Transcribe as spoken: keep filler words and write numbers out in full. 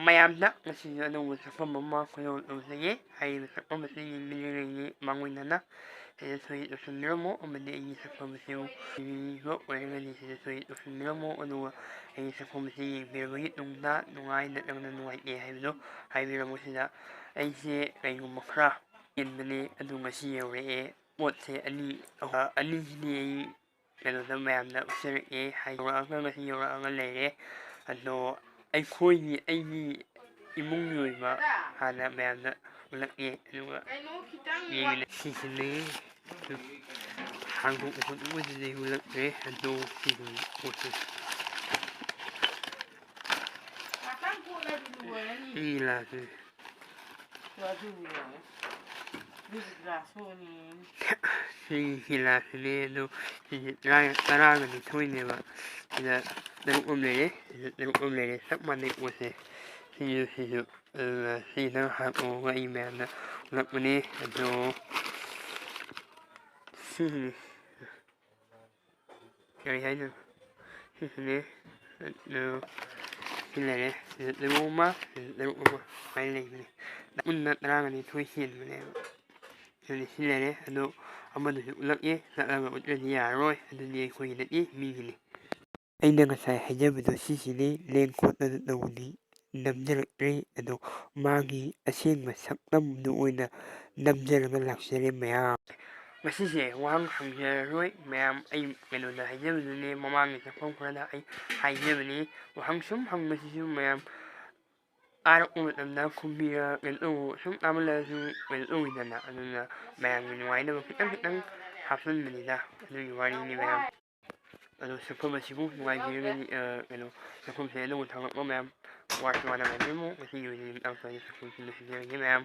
ꯃꯌꯥꯝꯗ ꯉꯁꯤꯁꯨ ꯑꯅꯧꯕ ꯁꯛꯐꯝ ꯑꯃ ꯈꯨꯗꯣꯜ ꯇꯧꯖꯒꯦ꯫ ꯍꯥꯏꯔꯤꯕ ꯁꯛꯐꯝ ꯑꯁꯤ ꯌꯦꯡꯕꯤꯔꯤꯉꯩꯒꯤ ꯃꯥꯡꯑꯣꯏꯅꯅ ꯁꯤꯗ ꯁꯣꯏ ꯇꯧꯁꯟꯕꯤꯔꯝꯃꯣ, ꯑꯃꯗꯤ ꯑꯩꯒꯤ ꯁꯛꯐꯝ ꯑꯁꯤꯕꯨ ꯌꯦꯡꯕꯤꯕ ꯑꯣꯏꯔꯒꯗꯤ ꯁꯤꯗ ꯁꯣꯏ ꯇꯧꯁꯟꯕꯤꯔꯝꯃꯣ꯫ ꯑꯗꯨꯒ ꯑꯩꯒꯤ ꯁꯛꯐꯝ ꯑꯁꯤ ꯌꯦꯡꯕꯤꯔꯕꯒꯤ ꯇꯨꯡꯗ ꯅꯨꯡꯉꯥꯏ ꯅꯠꯇ꯭ꯔꯒꯅ ꯅꯨꯡꯉꯥꯏꯇꯦ ꯍꯥꯏꯕꯗꯣ ꯍꯥꯏꯕꯤꯔꯝꯃꯣ꯫ ꯁꯤꯗ ꯑꯩꯁꯦ ꯀꯩꯒꯨꯝꯕ ꯈꯔ ꯍꯦꯟꯕꯅꯦ, ꯑꯗꯨ ꯉꯁꯤ ꯌꯧꯔꯛꯑꯦ꯫ ꯄꯣꯠꯁꯦ ꯑꯅꯤ, ꯑꯅꯤꯁꯤꯗꯤ ꯑꯩ ꯀꯩꯅꯣꯗ ꯃꯌꯥꯝꯗ ꯎꯠꯆꯔꯛꯑꯦ꯫ ꯍꯥꯏ ꯌꯧꯔꯛꯑꯒ ꯉꯁꯤ ꯌꯧꯔꯛꯑꯒ ꯂꯩꯔꯦ꯫ ꯑꯗꯣ ꯑꯩꯈꯣꯏꯒꯤ, ꯑꯩꯒꯤ ꯏꯃꯨꯡꯒꯤ ꯑꯣꯏꯕ ꯍꯥꯟꯅ ꯃꯌꯥꯝꯗ ꯎꯠꯂꯛꯑꯦ꯫ ꯑꯗꯨꯒ ꯌꯦꯡꯉꯤꯅꯦ꯫ ꯁꯤꯁꯤꯅꯤ꯫ ꯍꯥꯡꯗꯣꯛꯄ ꯈꯣꯠꯇꯣꯛꯄꯁꯤꯗꯤ ꯎꯠꯂꯛꯇ꯭ꯔꯦ꯫ ꯑꯗꯣ ꯁꯤꯁꯤꯅꯤ ꯄꯣꯠꯁꯦ꯫ ꯃꯤ ꯂꯥꯛꯇ꯭ꯔꯦ꯫ ꯁꯤ ꯒꯤꯂꯥꯁꯁꯤꯅꯦ ꯑꯗꯣ, ꯁꯤꯁꯦ ꯇꯔꯥ, ꯇꯔꯥꯒ ꯅꯤꯊꯣꯏꯅꯦꯕ꯫ ꯁꯤꯗ ꯇꯔꯨꯛ ꯑꯃ ꯂꯩꯔꯦ, ꯁꯤꯗ ꯇꯔꯨꯛ ꯑꯃ ꯂꯩꯔꯦ, ꯆꯞ ꯃꯥꯟꯅꯩ ꯄꯣꯠꯁꯦ꯫ ꯁꯤꯁꯨ, ꯁꯤꯁꯨ, ꯑꯗꯨꯅ ꯁꯤꯗ ꯍꯥꯞꯄꯛꯑꯒ ꯑꯩ ꯃꯌꯥꯝꯗ ꯎꯠꯂꯛꯄꯅꯦ꯫ ꯑꯗꯣ ꯁꯤꯁꯤꯅꯤ꯫ ꯀꯔꯤ ꯍꯥꯏꯅꯣ? ꯁꯤꯁꯤꯅꯦ꯫ ꯑꯗꯨ ꯁꯤ ꯂꯩꯔꯦ꯫ ꯁꯤꯗ ꯇꯔꯨꯛ ꯑꯃ, ꯁꯤꯗ ꯇꯔꯨꯛ ꯑꯃ ꯁꯨꯃꯥꯏꯅ ꯂꯩꯕꯅꯦ꯫ ꯄꯨꯟꯅ ꯇꯔꯥꯒ ꯅꯤꯊꯣꯏ ꯍꯦꯟꯕꯅꯦꯕ꯫ ꯑꯗꯨꯗꯤ ꯁꯤ ꯂꯩꯔꯦ꯫ ꯑꯗꯣ ꯑꯃꯗꯨꯁꯨ ꯎꯠꯂꯛꯑꯦ꯫ ꯆꯠꯂꯒ ꯎꯠꯂꯗꯤ ꯌꯥꯔꯔꯣꯏ꯫ ꯑꯗꯨꯗꯤ ꯑꯩꯈꯣꯏꯒꯤ ꯅꯠꯇꯦ, ꯃꯤꯒꯤꯅꯤ꯫ ꯑꯩꯅ ꯉꯁꯥꯏ ꯍꯥꯏꯖꯕꯗꯣ ꯁꯤꯁꯤꯅꯤ꯫ ꯂꯦꯡ ꯈꯣꯠꯇꯅ ꯇꯧꯕꯗꯤ ꯅꯝꯖꯔꯛꯇ꯭ꯔꯦ꯫ ꯑꯗꯣ ꯃꯥꯒꯤ ꯑꯁꯦꯡꯕ ꯁꯛꯇꯝꯗꯨ ꯑꯣꯏꯅ ꯅꯝꯖꯔꯒ ꯂꯥꯛꯆꯔꯦ ꯃꯌꯥꯝ꯫ ꯉꯁꯤꯁꯦ ꯋꯥꯍꯪ ꯍꯪꯖꯔꯔꯣꯏ ꯃꯌꯥꯝ꯫ ꯑꯩ ꯀꯩꯅꯣꯗ ꯍꯥꯏꯖꯕꯗꯨꯅꯦ, ꯃꯃꯥꯡꯒꯤ ꯆꯠꯐꯝ ꯈꯔꯗ ꯑꯩ ꯍꯥꯏꯖꯕꯅꯤ꯫ ꯋꯥꯍꯪ ꯁꯨꯝ ꯍꯪꯕꯁꯤꯁꯨ ꯃꯌꯥꯝ ꯑꯥꯔꯛꯄ ꯃꯇꯝꯗ ꯈꯨꯝꯕꯤꯔ ꯀꯩꯅꯣ ꯇꯧꯕ, ꯁꯨꯝ ꯇꯥꯃꯜꯂꯁꯨ ꯀꯩꯅꯣ ꯇꯧꯋꯤꯗꯅ꯫ ꯑꯗꯨꯅ ꯃꯌꯥꯝꯒꯤ ꯅꯨꯡꯉꯥꯏꯅꯕ ꯈꯤꯇꯪ ꯈꯤꯇꯪ ꯍꯥꯞꯆꯤꯟꯕꯅꯤꯗ꯫ ꯑꯗꯨꯒꯤ ꯋꯥꯔꯤꯅꯤ ꯃꯌꯥꯝ꯫ ꯑꯗꯣ ꯁꯛꯐꯝ ꯑꯁꯤꯕꯨ ꯅꯨꯡꯉꯥꯏꯕꯤꯔꯒꯗꯤ, ꯑ, ꯀꯩꯅꯣ, ꯁꯛꯐꯝꯁꯦ ꯑꯅꯧꯕ ꯊꯥꯒꯠꯂꯛꯄ ꯃꯌꯥꯝ ꯋꯥꯁꯨ ꯋꯥꯅ ꯉꯥꯏꯕꯤꯔꯝꯃꯨ꯫ ꯉꯁꯤꯒꯤ ꯑꯣꯏꯅꯗꯤ ꯃꯇꯥꯡ ꯁ꯭ꯋꯥꯏꯗ ꯁꯛꯐꯝꯁꯤ ꯂꯣꯏꯁꯤꯟꯖꯔꯒꯦ ꯃꯌꯥꯝ꯫